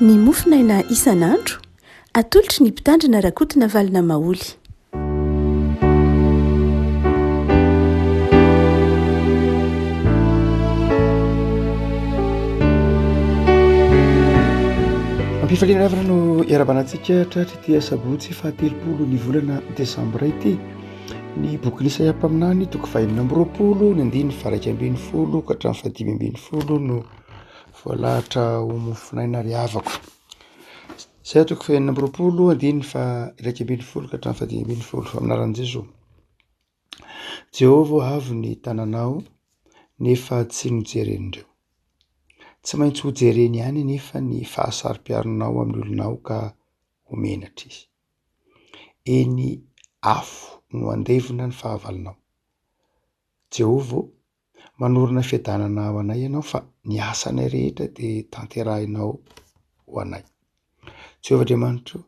Ny mofonaina isan'andro, atolotry ny Mpitandrina Rakotonavalona Maholy. Ampifaliana ravina no iarabana antsika tratry ity asabotsy fahatelopolo ny volana desambra ity. Ny bokin'i Isaia mpaminany toko fahenina amby roapolo ny andininy faha-iraika ambin'ny folo ka hatramin'ny fahadimy ambin'ny folo no voalahatra ho mofonaina ry havako. Isaia toko fahenina amby roapolo andininy faha-iraika ambin'ny folo ka hatramin'ny fahadimy ambin'ny folo amin'ny anaran'i Jesoa. Jehovah ô avo ny tananao nefa tsy nojeren'ireo. Tsy maintsy hojereny ihany anefa ny fahasaro-piaronao amin'ny olonao ka ho menatra izy. Eny afo no handevona ny fahavalonao. Jehovah ô, manorina fiadanana ho anay ianao fa ny asanay rehetra dia tanterahinao ho anay. Jehovah Andriamanitro,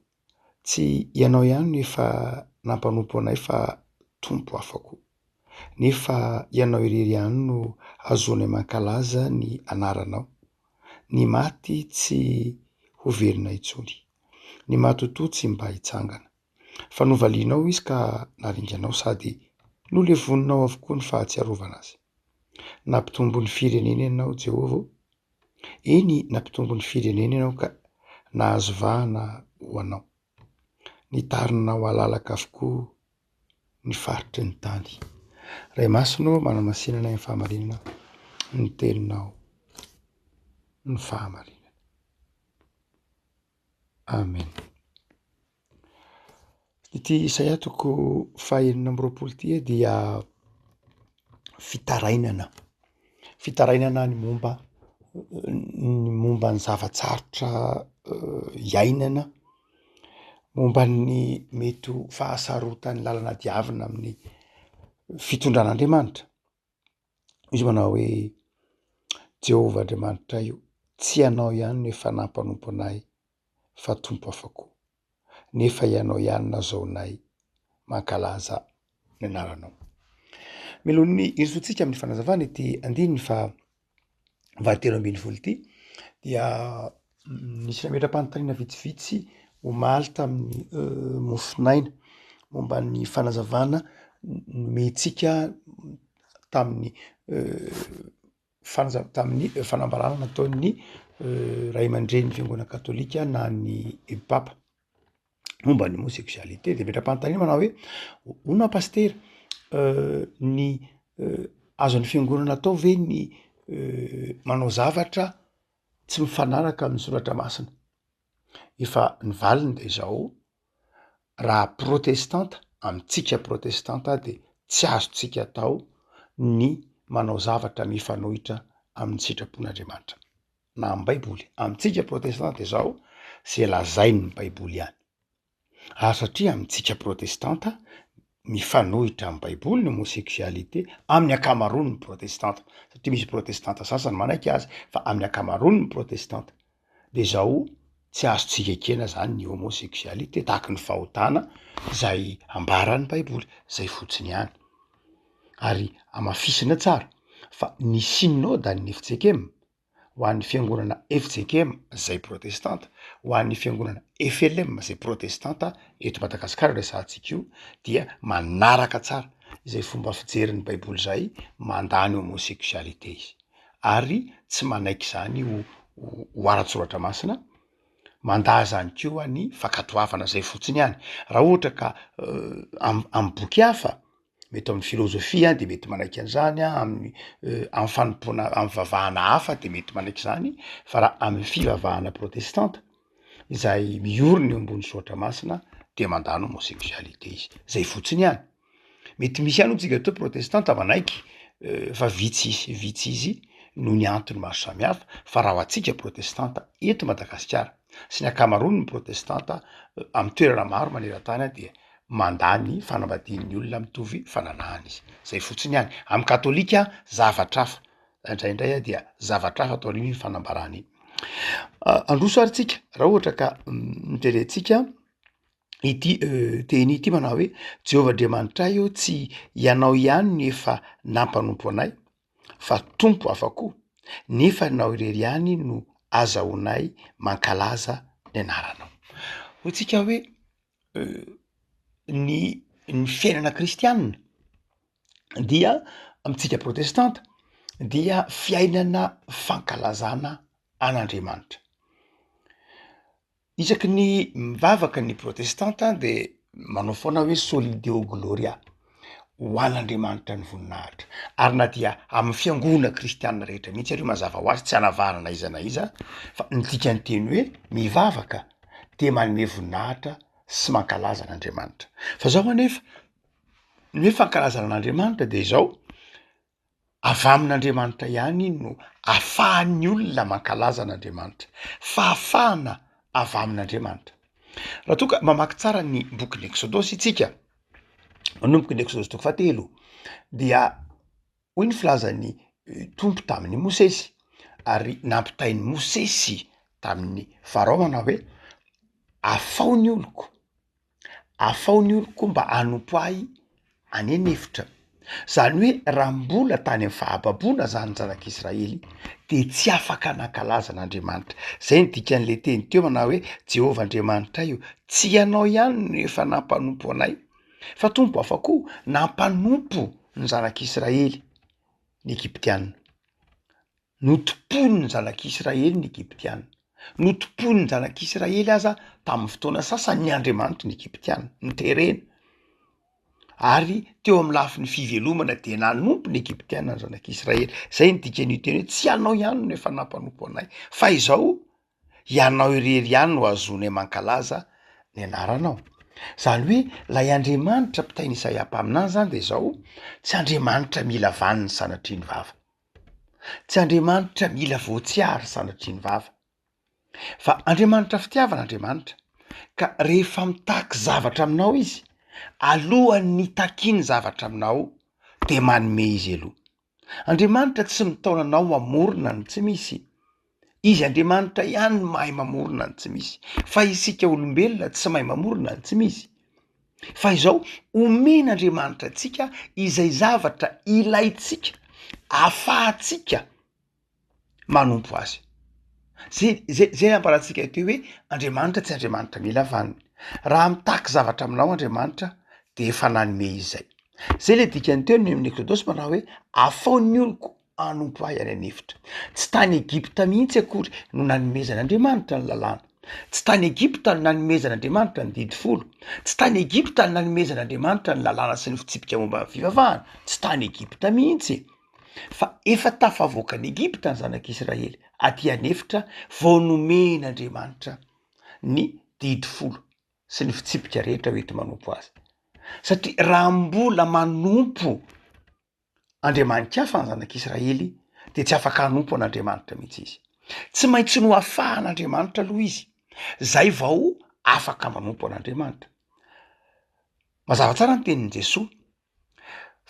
tsy ianao ihany no efa nampanompo anay fa Tompo hafa koa. Nefa ianao irery ihany no ahazoanay mankalaza ny anaranao. Ny maty tsy ho velona intsony. Ny matotoa tsy mba hitsangana. Fa novalianao izy ka naringanao sady nolevoninao avokoa ny fahatsiarovana azy. Nampitombo ny firenena ianao, Jehovah ô. Eny, nampitombo ny firenena ianao ka nahazo vahana ho anao. Nitarinao halalaka avokoa ny faritry ny tany. Ray Masina ô, manamasinana ny fahamarinana, ny teninao ny fahamarinana. Amen. Ity Isaia toko fahenina amby roapolo ity dia fitarainana, fitarainana ny momba ny momba ny zava-tsarotra iainana, momba ny mety ho fahasarotan'ny lalana diavina amin'ny fitondran'Andriamanitra. Izy manao hoe, Jehovah Andriamanitray o, tsy Ianao ihany no efa nampanompo anay, fa Tompo hafa koa. Nefa Ianao ihany nazahoanay mankalaza ny anaranao. Mialohan'ny hirosoantsika amin'ny fanazavana ity andininy faha 18 ity dia nisy nametra-panontaniana vitsivitsy omaly tamin'ny mofonaina momba ny fanazavana nomentsika tamin'ny fanaza- tamin'ny fanambarana nataon'ny ray aman-drenin'ny fiangonana katolika na ny papa. momba ny homosexualité de metra-panontaniana manao hoe hono aho pasitera ny azon'ny fiangonana atao ve ny manao zavatra tsy mifanaraka amin'ny soratra masina? Efa ny valiny de zao, raha protestanta, amintsika protestanta de tsy azontsika atao ny manao zavatra mifanohitra amin'ny sitrapon'Andriamanitra. na am baiboly, amintsika protestanta de zao, ze lazain'ny baiboly ihany, ary satria amintsika protestanta mifanohitra am baiboly ny homosexualité amin'ny ankamaroan'ny protestanta, satria misy protestanta sasany manaiky azy fa amin'ny ankamaroan'ny protestanta de zao tsy azontsika ekena zany ny homosexualité tahaky ny fahotana zay ambaran'ny baiboly, zay fotsiny ihany, ary hamafisina tsara fa ny synoda ny fjkm ho an'ny fiangonana fjkm zay protestanta, ho an'ny fiangonana flm zay protestanta eto Madagasikara resahantsika io dia manaraka tsara izay fomba fijerin'ny baiboly zay mandà ny homosexualité izy ary tsy manaiky izany ho ho ara-tsoratra masina, mandà zany koa ny fankatoavana zay fotsiny ihany, raha ohatra ka am- amy boky hafa mety amin'ny filôzôfia de mety manaiky an'zany aho, amin'ny amy fanompoana amy fivavahana hafa de mety manaiky zany, fa raha amy fivavahana protestanta izay miorina eo ambony soratra masina de mandà ny homosexualité izy, zay fotsiny ihany, mety misy ihany hoy tsika eto protestanta manaiky fa vitsy izy vitsy izy noho ny antony maro samihafa, fa raha ho antsika protestanta eto Madagasikara sy ny ankamaroan'ny protestanta amy toerana maro maneran-tany dia mandà ny fanambadian'ny olona mitovy fananahana izy, zay fotsiny ihany, amy katolika zavatra hafa, indraindray a dia zavatra hafa ataon'iny fanambarana iny. Androso ary tsika raha ohatra ka jerentsika ity teny ity manao hoe Jehovah Andriamanitray ô tsy ianao ihany no efa nampanompo anay fa Tompo hafa koa, nefa ianao irery ihany no. azahoanay mankalaza ny anaranao. Hoy tsika hoe ny ny fiainana kristianina dia amintsika protestanta dia fiainana fankalazana an'Andriamanitra. Isaky ny mivavaka ny protestanta de manao foana hoe soli deo gloria, ho an'Andriamanitra ny voninahitra, ary na dia amin'ny fiangonana kristianina rehetra mihitsy ary io mazava ho azy tsy anavahana na iza na iza fa ny dikan'ny teny hoe mivavaka de manome voninahitra sy mankalaza an'Andriamanitra. Fa zao anefa, ny hoe fankalazana an'Andriamanitra de izao, Avy amin'Andriamanitra ihany no afahan'ny olona mankalaza an'Andriamanitra. Fahafahana avy amin'Andriamanitra. Raha toa ka mamaky tsara ny bokin'ny Eksodosy isika, manomboka ny Eksodosy toko fahatelo, dia hoy ny filazan'ny Tompo tamin'i Mosesy, ary nampitain'i Mosesy tamin'i Farao manao hoe, afaho ny oloko. Afaho ny oloko mba hanompo ahy any an'efitra. Zany hoe raha mbola tany amin'ny fahababoana zany ny zanak'Israely de tsy afaka nankalaza an'Andriamanitra. Zay ny dikan'le teny teo manao hoe Jehovah Andriamanitray o, tsy ianao ihany no efa nampanompo anay fa Tompo hafa koa nampanompo ny zanak'Israely ny Egyptiana. Notompoin'ny zanak'Israely ny Egyptiana. Notompoin'ny zanak'Israely aza tamin'ny fotoana sasany ny andriamanitry ny Egyptiana, noterena. Ary teo amin'ny lafiny fivelomana dia nanompo ny Egyptiana ny zanak'Israely. Zay ny dikan'io teny hoe tsy ianao ihany no efa nampanompo anay, fa izao ianao irery ihany no ahazoanay mankalaza ny anaranao. Zany hoe lay Andriamanitra mpitain'i Isaia mpaminany zany de izao, tsy Andriamanitra mila vaniny sanatria ny vava. Tsy Andriamanitra mila voatsiary sanatria ny vava, fa Andriamanitra fitiavana Andriamanitra, ka rehefa mitaky zavatra aminao izy, alohan'ny hitakiany zavatra aminao de manome izy aloha. Andriamanitra tsy mitaona anao hamorona ny tsy misy, Izy Andriamanitra ihany no mahay mamorona ny tsy misy, fa isika olombelona tsy mahay mamorona ny tsy misy. Fa izao, omen'Andriamanitra antsika izay zavatra ilaintsika ahafahantsika manompo azy. Zay zay zay ambarantsika teo hoe Andriamanitra tsy Andriamanitra mila vaniny. Raha mitaky zavatra aminao Andriamanitra de efa nanome izy zay. Zay le dikany teo ny amin'ny Eksodosy manao hoe afaho ny oloko hanompo ahy any an'efitra. Tsy tany Egypta mihitsy akory no nanomezan'Andriamanitra ny lalàna. Tsy tany Egypta no nanomezan'Andriamanitra ny didy folo. Tsy tany Egypta no nanomezan'Andriamanitra ny lalàna sy ny fitsipika momba ny fivavahana. Tsy tany Egypta mihitsy. Fa efa tafavoaka an'i Egypta ny zanak'Israely aty an'efitra vao nomen'Andriamanitra ny didy folo sy ny fitsipika rehetra hoenti-manompo azy. Satria raha mbola manompo Andriamani-kafa ny zanak'Israely dia tsy afaka hanompo an'Andriamanitra mihitsy izy. Tsy maintsy nohafahan'Andriamanitra aloha izy, zay vao afaka manompo an'Andriamanitra. Mazava tsara ny tenin'i Jesoa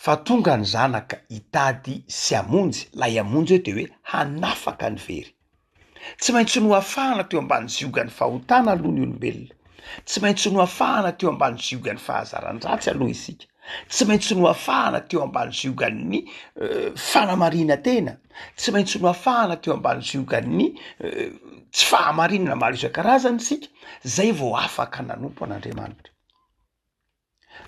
fa tonga ny zanaka hitady sy hamonjy, lay hamonjy eo de hoe hanafaka ny very. Tsy maintsy nohafahana teo ambany ziogan'ny fahotana aloha ny olombelona. Tsy maintsy nohafahana teo ambany ziogan'ny fahazaran-dratsy aloha isika. Tsy maintsy nohafahana teo ambany ziogan'ny fanamarinan-tena. Tsy maintsy nohafahana teo ambany ziogan'ny tsy fahamarinana maro isan-karazany isika, zay vao afaka nanompo an'Andriamanitra.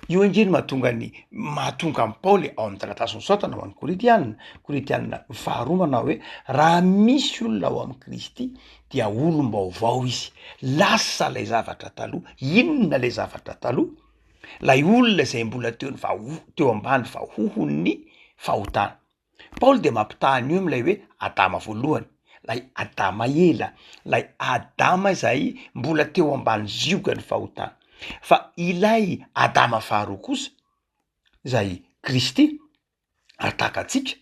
Io ange no mahatonga ny mahatonga an'i Paoly ao amin'ny taratasy nosoratana ho an'ny Korintiana, Korintiana faharoa manao hoe raha misy olona ao amin'i Kristy dia olom-baovao izy, lasa lay zavatra taloha, inona lay zavatra taloha? Lay olona izay mbola teo ny vaho- teo ambany vahohon'ny fahotana. Paoly dia mampitaha an'io amin'ilay hoe Adama voalohany, ilay Adama ela, ilay Adama izay mbola teo ambany ziogan'ny fahotana. Fa ilay Adama faharoa kosa, izay Kristy, ary tahaka antsika,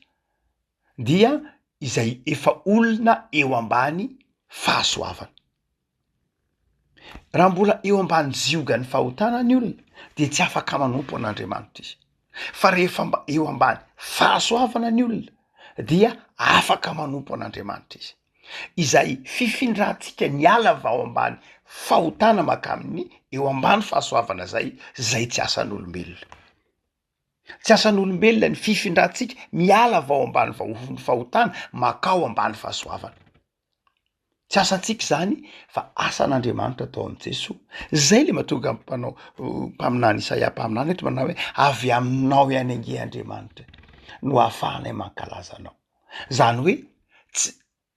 dia izay efa olona eo ambany fahasoavana. Raha mbola eo ambany ziogan'ny fahotana ny olona dia tsy afaka manompo an'Andriamanitra izy, fa rehefa mba eo ambany fahasoavana ny olona dia afaka manompo an'Andriamanitra izy. Izay fifindrantsika niala avy ao ambany fahotana mankamin'ny eo ambany fahasoavana zay, zay tsy asan'olombelona. Tsy asan'olombelona ny fifindrantsika miala avy ao ambany vahohon'ny fahotana mankao ambany fahasoavana. Tsy asantsika izany fa asan'Andriamanitra tao amin'i Jesoa. Zay le mahatonga ny mpanao mpaminany Isaia mpaminany eto manao hoe avy aminao ihany ange Andriamanitra no ahafahanay mankalaza anao. Zany hoe tsy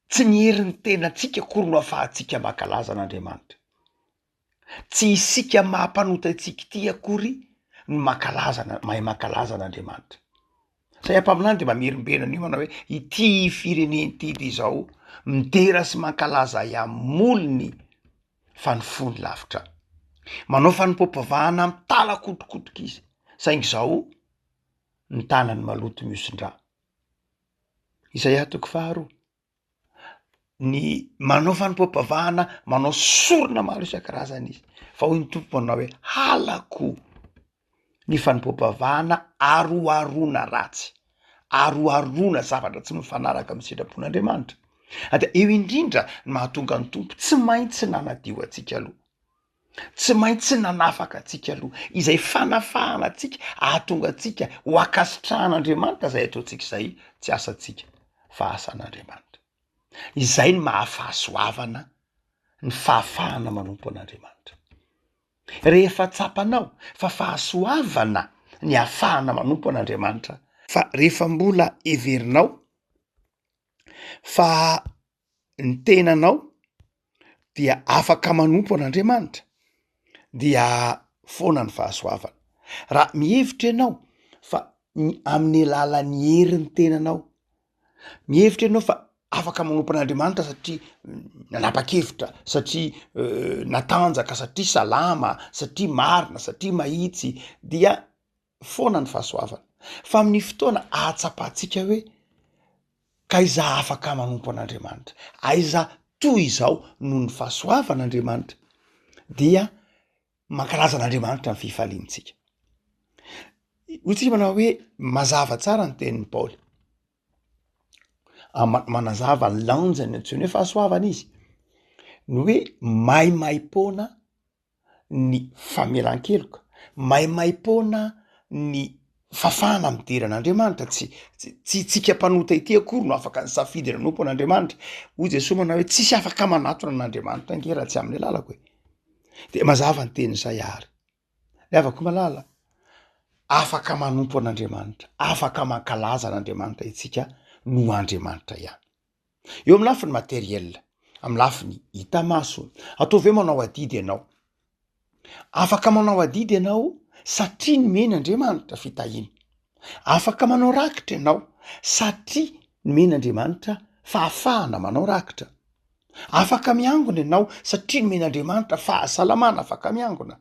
tsy ny herin'ny tenantsika akory no ahafahantsika mankalaza an'Andriamanitra. Tsy isika maha mpanota antsika ity akory no mankalaza ana- mahay mankalaza an'Andriamanitra. Isaia mpaminany de mamerimberina an'io manao hoe ity firenena ity de izao midera sy mankalaza ahy amolony fa ny fony lavitra ahy. Manao fanompoam-pivavahana mitalakotrokotroka izy saingy izao ny tanany maloto mihosin-drà. Isaia toko faharoa. Ny manao fanompoam-pivavahana, manao sorona maro isan-karazany izy, fa hoy ny Tompo manao hoe halako ny fanompoam-pivavahana aroharoana ratsy, aroharoana zavatra tsy mifanaraka amin'ny sitrapon'Andriamanitra. Dia eo indrindra ny mahatonga ny Tompo tsy maintsy nanadio antsika aloha. Tsy maintsy nanafaka antsika aloha. Izay fanafahana antsika ahatonga antsika ho ankasitrahan'Andriamanitra izay ataontsika izay tsy asantsika fa asan'Andriamanitra. Izay ny maha fahasoavana ny fahafahana manompo an'Andriamanitra. Rehefa tsapanao fa fahasoavana ny ahafahana manompo an'Andriamanitra, fa rehefa mbola heverinao fa ny tenanao dia afaka manompo an'Andriamanitra dia foana ny fahasoavana. Raha mihevitra ianao fa ny amin'ny alalan'ny herin'ny tenanao, mihevitra ianao fa afaka manompo an'Andriamanitra satria nanapa-kevitra, satria natanjaka, satria salama, satria marina, satria mahitsy dia foana ny fahasoavana. Fa amin'ny fotoana ahatsapantsika hoe k'aiza afaka manompo an'Andriamanitra, aiza toy izao noho ny fahasoavan'Andriamanitra, dia mankalaza an'Andriamanitra ny fifaliantsika. Hoy tsika manao hoe mazava tsara ny tenin'i Paoly, manazava ny lanjany antsoiny hoe fahasoavana izy, ny hoe maimaim-poana ny famelan-keloka, maimaim-poana ny fafahana midera an'Andriamanitra, tsy tsy itsika mpanota ity akory no afaka nisafidy nanompo an'Andriamanitra, hoy Jesoa manao hoe tsisy afaka manatona an'Andriamanitra ange raha tsy amin'ny alalako e, de mazava ny tenin'izay ary, ry havako malala, afaka manompo an'Andriamanitra, afaka mankalaza an'Andriamanitra itsika noho Andriamanitra ihany. Eo amin'ny lafiny materiel, amin'ny lafiny hita maso, ataovy hoe manao adidy ianao. Afaka manao adidy ianao satria nomeny Andriamanitra fitahiana. Afaka manao rakitra ianao satria nomeny Andriamanitra fahafahana manao rakitra. Afaka miangona ianao satria nomen'Andriamanitra fahasalamana afaka miangona.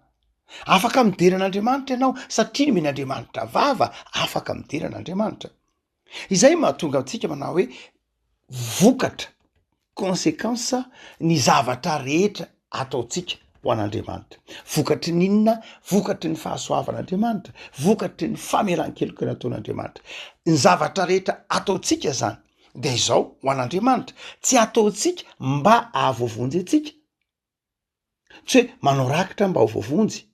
Afaka midera an'Andriamanitra ianao satria nomen'Andriamanitra vava afaka midera an'Andriamanitra. Izay mahatonga antsika manao hoe vokatra, consequence, ny zavatra rehetra ataontsika ho an'Andriamanitra. Vokatry ny inona? Vokatry ny fahasoavan'Andriamanitra, vokatry ny famelan-keloka nataon'Andriamanitra. Ny zavatra rehetra ataontsika zany de izao ho an'Andriamanitra, tsy ataontsika mba hahavoavonjy antsika, Tsy hoe manao rakitra mba ho voavonjy,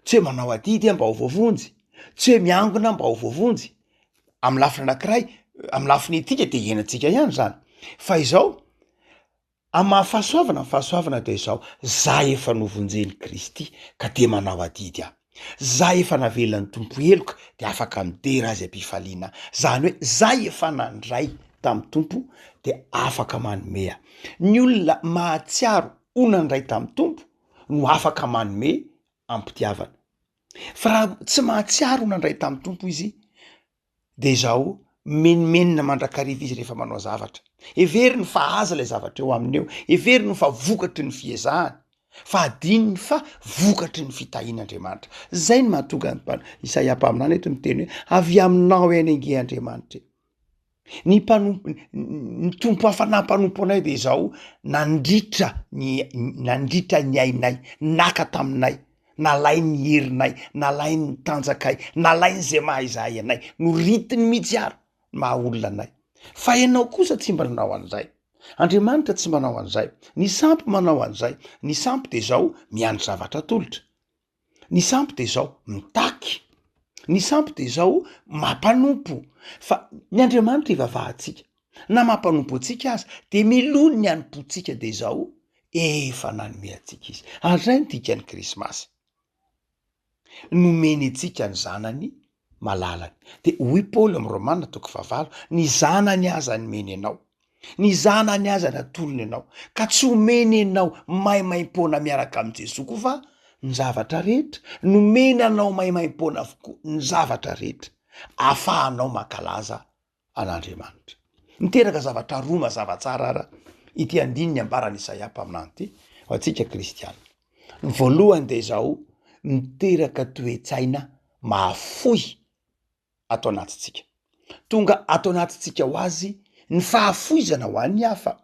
tsy hoe manao adidy aho mba ho voavonjy, tsy hoe miangona aho mba ho voavonjy, amy lafiny anakiray, amy lafiny etika de iainantsika ihany zany, fa izao amy maha fahasoavana ny fahasoavana de izao, za efa novonjen'i Kristy ka de manao adidy aho, za efa navelan'ny Tompo heloka de afaka midera azy am-pifaliana aho, zany hoe za efa nandray tamin'ny Tompo de afaka manome aho. Ny olona mahatsiaro ho nandray tamin'ny Tompo no afaka manome am-pitiavana. Fa raha tsy mahatsiaro ho nandray tamin'ny Tompo izy de izao mimenomenona mandrakariva izy rehefa manao zavatra. Heveriny fa azy ilay zavatra eo aminy eo, heveriny fa vokatry ny fiezahany, fa adinony fa vokatry ny fitahian'Andriamanitra. Zay no mahatonga ny Isaia mpaminany eto miteny hoe avy aminao ihany ange Andriamanitra e. Ny mpanompo, ny Tompo hafa nampanompo anay de izao, nandritra ny nandritra ny ainay, naka taminay, nalainy ny herinay, nalainy ny tanjakay, nalainy zay maha izahay anay, noritiny mihitsy ary ny maha olona anay. Fa ianao kosa tsy mba nanao an'izay. Andriamanitra tsy manao an'izay. Ny sampy manao an'izay. Ny sampy de izao, miandry zavatra atolotra. Ny sampy de izao, mitaky. Ny sampy de izao, mampanompo. Fa ny Andriamanitra ivavahantsika. Na mampanompo antsika aza de milony ny hanompoantsika de izao efa nanome antsika izy. Ary zay no dikan'ny krismasy. Nomeny antsika ny zanany malalany. De hoy Paoly am Romana toko fahavalo, ny zanany aza nomeny anao, ny zanany aza natolony anao, ka tsy omeny anao maimaimpoana miaraka amin'i Jesoa koa va ny zavatra rehetra? Nomeny anao maimaimpoana avokoa ny zavatra rehetra afahanao mankalaza an'Andriamanitra. Miteraka zavatra roa mazava tsara ara ity andininy ambaran'i Isaia mpaminany ity ho antsika kristiana. Ny voalohany dia izao, miteraka toe-tsaina mahafoy ato anatintsika. Tonga ato anatintsika ho azy ny fahafoizana ho an'ny hafa.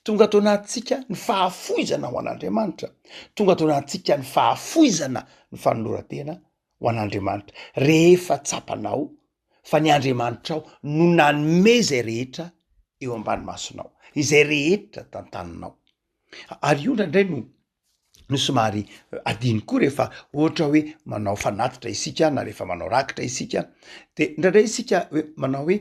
Tonga ato anatintsika ny fahafoizana ho an'Andriamanitra. Tonga ato anatintsika ny fahafoizana ny fanoloran-tena ho an'Andriamanitra. Rehefa tsapanao fa ny Andriamanitrao no nanome izay rehetra eo ambany masonao, izay rehetra tantaninao. Ary io indraindray no no somary adino koa rehefa ohatra hoe manao fanatitra isika na rehefa manao rakitra isika, de indraindray isika hoe manao hoe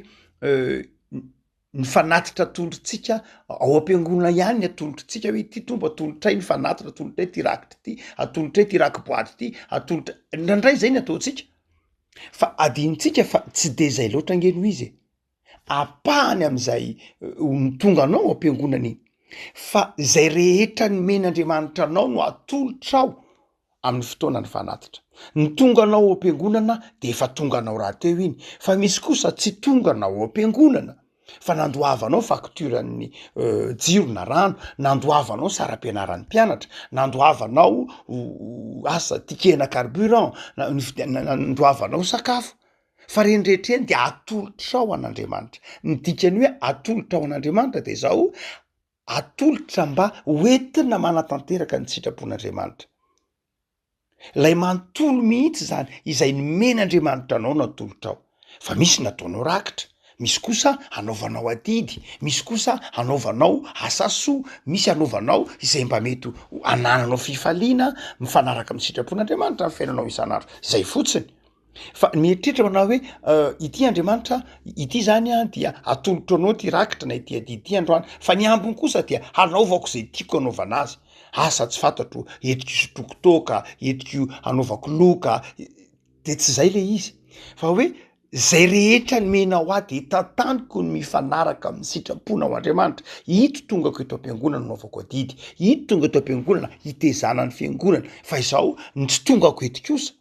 ny fanatitra atolotritsika ao am-piangonana ihany ny atolotritsika hoe ity Tompo atolotray ny fanatitra atolotray ty rakitra ity, atolotray ty raki-boaty ity, atolotra, indraindray zay ny ataontsika fa adinontsika fa tsy de zay loatra ange no izy e, ampahany am'izay no tonga anao ao am-piangonana iny fa zay rehetra nomen'Andriamanitra anao no atolotrao amin'ny fotoana ny fanatitra. Ny tonga anao ao am-piangonana de efa tonga anao rahateo iny, fa misy kosa tsy tonga anao ao am-piangonana fa nandoavanao facture-n'ny jiro na rano, nandoavanao saram-pianaran'ny mpianatra, nandoavanao asa ticket-na carburant, na nividianana nandoavanao sakafo, fa reny rehetra reny de atolotrao an'Andriamanitra. Ny dikan'ny hoe atolotra ho an'Andriamanitra de zao, atolotra mba hoentina manatanteraka ny sitrapon'Andriamanitra. Ilay manontolo mihitsy izany izay nomen'Andriamanitra anao no atolotrao. Fa misy nataonao rakitra, misy kosa hanaovanao adidy, misy kosa hanaovanao asa soa, misy hanaovanao izay mba mety ho anananao fifaliana mifanaraka amin'ny sitrapon'Andriamanitra ny fiainanao isan'andro. Zay fotsiny. Fa mieritreritra manao hoe ity Andriamanitra, ity zany an dia atolotro anao ty rakitra na ity adidy ity androany, fa ny ambiny kosa dia hanaovako zay tiako hanaovana azy, asa tsy fantatro, entiko hisotroako toaka, entiko hanaovako loka, de tsy zay le izy, fa hoe zay rehetra nomenao ahy de tantaniko ny mifanaraka amin'ny sitraponao Andriamanitra, ito tongako eto am-piangonana hanaovako adidy, ito tonga eto am-piangonana hitezana ny fiangonana, fa izao ny tsy tongako eto kosa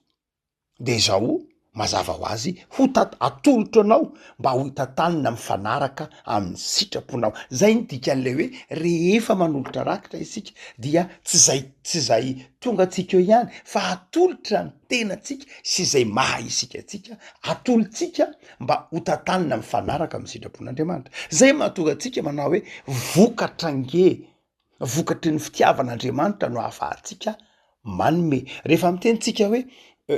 de izao mazava ho azy ho tat- atolotro anao mba ho tantanina mifanaraka amin'ny sitraponao. Zay ny dikan'ilay hoe rehefa manolotra rakitra isika dia tsy zay tsy zay tonga antsika eo ihany fa atolotra ny tenantsika sy izay maha isika antsika, atolotsika mba ho tantanina mifanaraka amin'ny sitrapon'Andriamanitra. Zay mahatonga antsika manao hoe vokatra ange Vokatry ny fitiavan'Andriamanitra no ahafahantsika manome. Rehefa miteny tsika hoe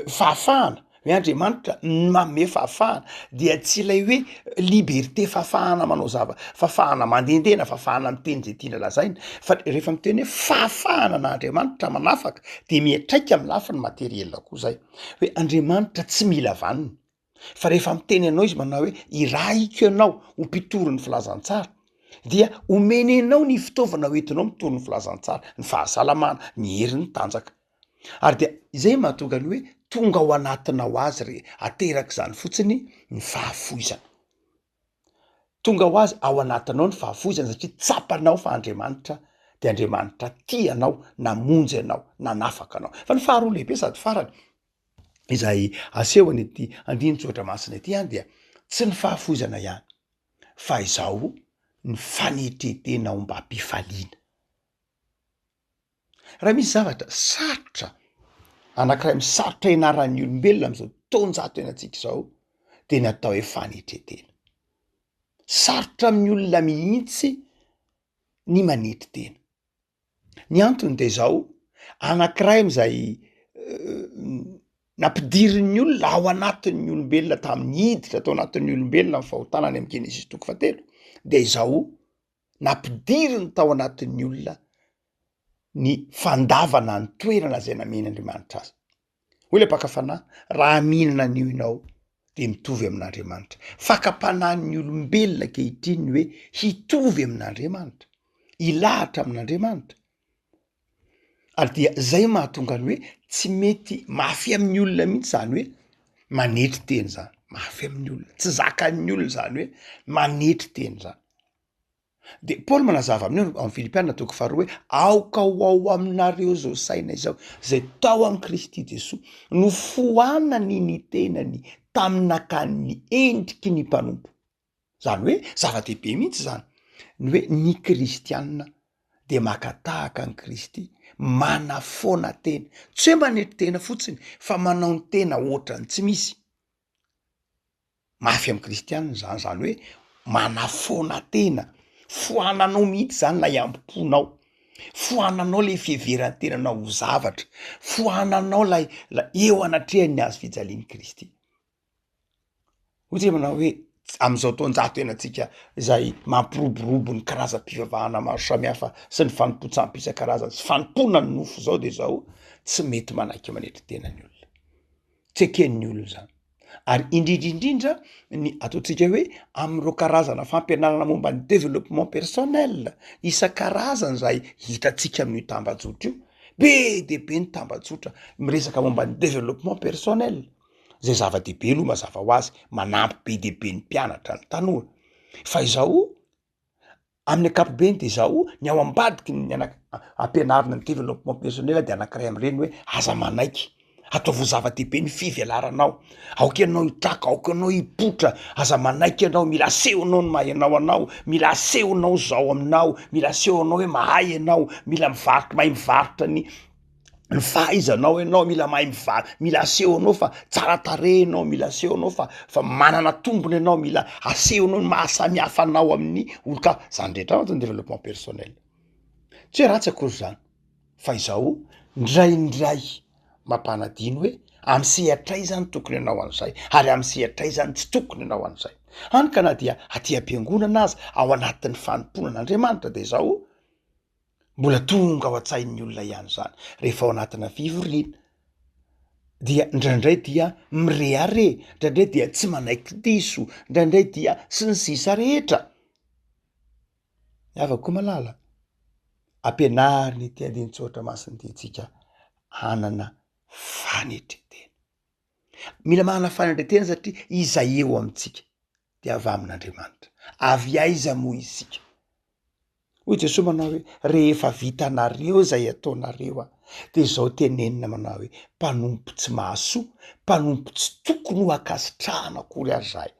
fahafahana, hoe Andriamanitra manome fahafahana dia tsy ilay hoe liberté fahafahana manao zava, fahafahana mandehandeha na fahafahana miteny zay tiana lazaina, fa rehefa miteny hoe fahafahana na Andriamanitra manafaka de miantraika amy lafiny materiel koa zay, hoe Andriamanitra tsy mila vanona. Fa rehefa miteny anao izy manao hoe irahiko ianao ho mpitory ny filazantsara dia omeny anao ny fitaovana hoentinao mitory ny filazantsara, ny fahasalamana, ny hery, ny tanjaka. Ary dia izay mahatonga ny hoe tonga ao anatinao azy re, aterak'izany fotsiny ny fahafoizana. Tonga ho azy ao anatinao ny fahafoizana satria tsapanao fa Andriamanitra dia Andriamanitra tia anao, namonjy anao, nanafaka anao. Fa ny faharoa lehibe sady farany, izay asehony ity andinin-tsoratra masina ity an dia tsy ny fahafoizana ihany fa izao ny fanetren-tena ombam-pifaliana. Raha misy zavatra sarotra anankiray misarotra ianaran'ny olombelona am'izao taonjato iainantsika izao de ny atao hoe fanetren-tena. Sarotra amin'ny olona mihitsy ny manetry tena. Ny antony de zao, anankiray am'zay nampidirin'ny olona ao anatin'ny olombelona tamin'ny hiditra tao anatin'ny olombelona ny fahotana any amy Genesisy toko fahatelo de izao, nampidiriny tao anatin'ny olona ny fandavana ny toerana zay namen'Andriamanitra azy. Hoy le mpaka fanahy, raha mihinana an'io ianao. de mitovy amin'Andriamanitra. Fakam-panahin'ny olombelona ankehitriny ny hoe hitovy amin'Andriamanitra, hilahatra amin'Andriamanitra. Ary dia zay mahatonga ny hoe tsy mety mafy amin'ny olona mihitsy zany hoe manetry tena zany, mafy amin'ny olona, tsy zakan'ny olona zany hoe manetry tena zany. De Paoly manazava amin'io ao amin'ny Filipiana toko faharoa hoe aoka ho ao aminareo zao saina izao, zay tao amin'i Kristy Jesoa, nofoanany ny tenany tamin'ny nakany ny endriky ny mpanompo. Zany hoe zava-dehibe mihitsy zany ny hoe ny kristianina dia maka tahaka an'i Kristy, manafoana tena, tsy hoe manetry tena fotsiny fa manao ny tena ohatran'ny tsy misy. Mafy amin'ny kristianina zany, zany hoe manafoana tena, foananao mihitsy zany lay ambo-ponao, foananao le fiheveran-tenanao ho zavatra, foananao lay la eo anatrehan'ny hazo fijalian'i Kristy. Hoy tsika manao hoe am'izao taonjato iainantsika izay mampiroborobo ny karazam-pivavahana maro samihafa sy ny fanompoan-tsampy isan-karazany sy fanompoana ny nofo zao de zao, tsy mety manaiky manetry tena ny olona, tsy eken'ny olona zany ary indrindra indrindra ny ataontsika hoe am'ireo karazana fampianarana momba ny développement personnel isan-karazany zay hitantsika amin'io tambajotra io, be de be ny tambajotra miresaka momba ny développement personnel. zay zava-dehibe aloha mazava ho azy, manampy be dia be ny mpianatra ny tanora, fa izao amin'ny ankapobeny de izao ny ao ambadiky ny anak- ampianarina ny développement personnel de anakiray am'ireny hoe aza manaiky, ataovy ho zava-dehibe ny fivelaranao, aoka ianao hitraka, aoka ianao hipoitra, aza manaiky ianao, mila asehonao ny maha ianao anao, mila asehonao zao aminao, mila asehonao hoe mahay ianao, mila mivarotra mahay mivarotra ny ny fahaizanao ianao, mila mahay miva- mila asehonao fa tsara tarehy ianao, mila asehonao fa fa manana tombony ianao, mila asehonao ny maha samy hafa anao amin'ny olon-kafa, zany rehetra zany atao développement personnel, tsy hoe ratsy akory zany fa izao ndraindray mampanadino hoe amy sehatra aiza no tokony hanao an'izay ary amy sehatra aiza no tsy tokony hanao an'izay, hany ka na dia aty am-piangonana aza ao anatin'ny fanompoana an'Andriamanitra de izao Mbola tonga ao an-tsain'ny olona ihany izany rehefa ao anatina fivoriana, dia indraindray dia mirehareha, indraindray dia tsy manaiky diso, indraindray dia sy ny sisa rehetra. Ny havako malala, ampianariny ity andinin-tsoratra masina ity antsika hanana fanetren-tena. Mila manana fanetren-tena satria izay eo amintsika dia avy amin'Andriamanitra. Avy aiza moa isika? Hoy Jesoa manao hoe, rehefa vitanareo izay ataonareo a, de izao tenenina manao hoe, mpanompo tsy mahasoa, mpanompo tsy tokony ho ankasitrahana akory ary zahay.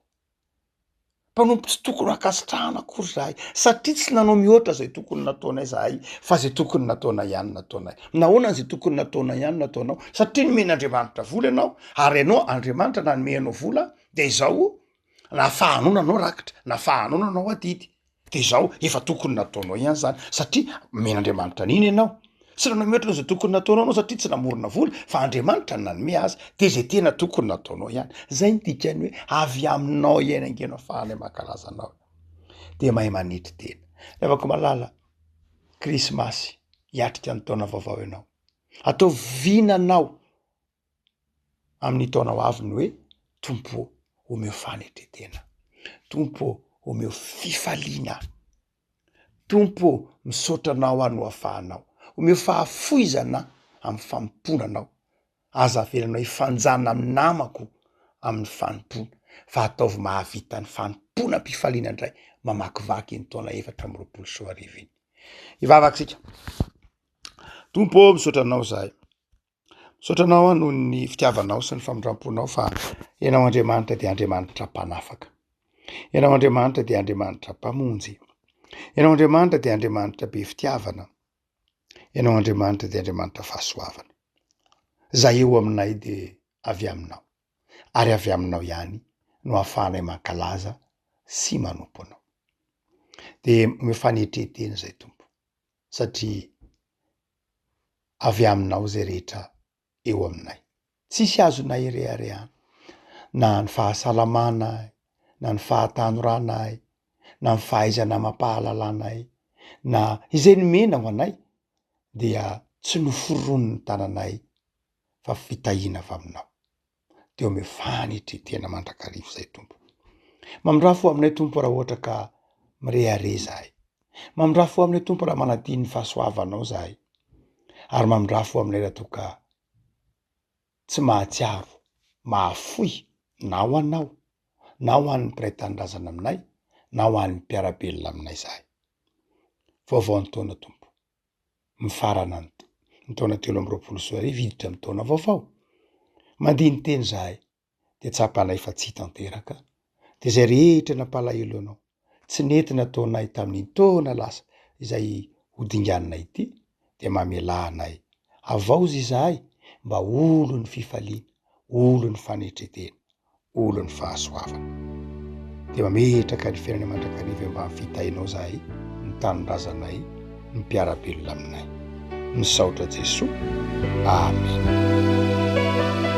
Mpanompo tsy tokony ho ankasitrahana akory zahay, satria tsy nanao mihoatra izay tokony nataonay zahay, fa zay tokony nataonay ihany nataonay. Nahoana zay tokony nataonay ihany nataonao? Satria nomen'Andriamanitra vola ianao, ary ianao Andriamanitra nanome anao vola, de izao nahafahanao nanao rakitra, nahafahanao nanao adidy. De izao, efa tokony nataonao ihany zany satria omen'Andriamanitra an'iny ianao, tsy nanao mihoatra noho zay tokony nataonao anao satria tsy namorona vola fa Andriamanitra no nanome azy, de zay tena tokony nataonao ihany, zay ny dikan'ny hoe avy aminao ihany ange no afahanay mankalaza anao, de mahay manetry tena. Ry havako malala, krismasy, hiatrika ny taona vaovao ianao, ataovy vinanao amin'ny taona ho avy ny hoe Tompo ô, omeo fanetren-tena, Tompo ô, omeo fifaliana, Tompo ô, misaotra Anao aho no afahanao, omeo fahafoizana amin'ny fanompoana Anao, aza avelanao hifanjana amin'ny namako amin'ny fanompoana, fa ataovy mahavita ny fanompoana am-pifaliana indray mamakivaky iny taona 2024 iny. Hivavaka isika. Tompo ô, misaotra Anao izahay. Misaotra anao aho noho ny fitiavanao sy ny famindram-ponao fa ianao Andriamanitra dia Andriamanitra mpanafaka. Ianao Andriamanitra dia Andriamanitra mpamonjy. Ianao Andriamanitra dia Andriamanitra be fitiavana. Ianao Andriamanitra dia Andriamanitra fahasoavana. Izay eo aminay dia avy aminao ary avy aminao ihany no ahafahanay mankalaza sy manompo anao. Dia omeo fanetren-tena izay Tompo satria avy aminao izay rehetra eo aminay. Tsisy azonay ireharehana, na ny fahasalamanay, na ny fahatanoranay, na ny fahaizana amam-pahalalanay, na izay nomena ho anay dia tsy noforonin'ny tananay fa fitahiana avy aminao. Dia omeo fanetretena mandrakariva izay Tompo. Mamindrà fo aminay Tompo raha ohatra ka mirehareha izahay. Mamindrà fo aminay Tompo raha manadino ny fahasoavanao izahay. Ary mamindrà fo aminay raha toa ka tsy mahatsiaro mahafoy na ho anao na ho an'ny mpiray tanindrazana aminay na ho an'ny mpiara-belona aminay izahay. Vaovao ny taona Tompo. Mifarana ny taona 2023 hiditra amin'ny taona vaovao. Mandini-tena izahay dia tsapanay fa tsy tanteraka, dia izay rehetra nampalahelo anao, tsy nety nataonay tamin'iny taona lasa izay ho dinganinay ity, dia mamelà anay, havaozy izahay mba olon'ny fifaliana, olon'ny fanetretena, olon'ny fahasoavana. Dia mametraka ny fiainana mandrakariva eo ambany fitahianao izahay, ny tanindrazanay, ny mpiara-belona aminay. Misaotra Jesoa. Amena.